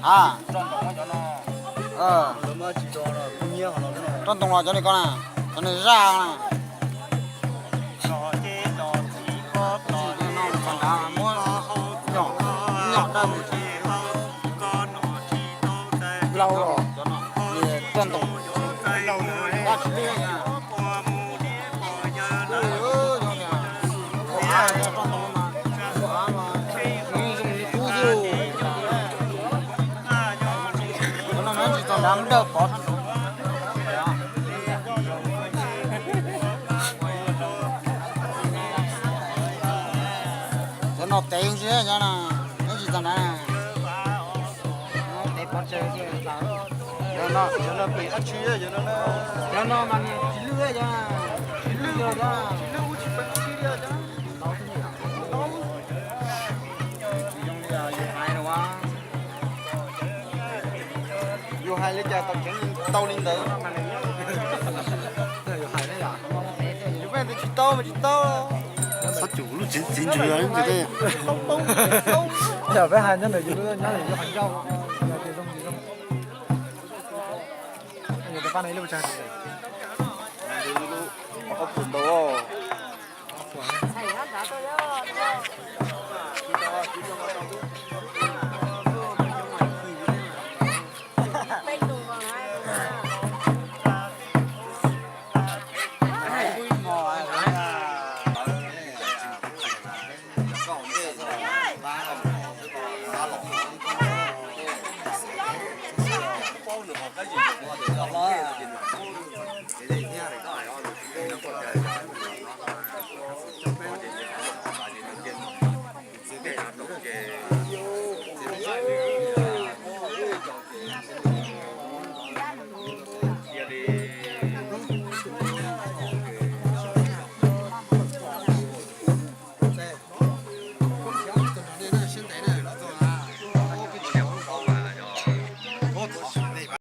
A, roj ntoo los cov niag ko na, cov niag zaj na. Muab nyom, nyom daj mus. Roj ntoo, daj tsis lwj na. Roj ntoo mas, zoo li qub xwb. Cov no neb tsis txog nrad dawj pov. Cov no tev ntsis cov no, neb tsis txog nrad. Tev pov tseg. Cov no, cov no pem dab tsi, cov no, cov no mas nws tsis lwj, cov tsis lwj, tsis lwj ub tsis pem dab tsi li. Tsis zoo li yus hais no. Yus hais li cas tau tseev tau li ntawd. Yus hais li yus ntawd tsis tau mas tsis tau. Txhob cum lub tsev txiv ntswg. Yog peb hais nyob ntawm yus lub nyob ntawm yus hais ncauj. Yog tias zoo tsis zoo. Yus tus pab no ib lub tsa. Ob puas ntau.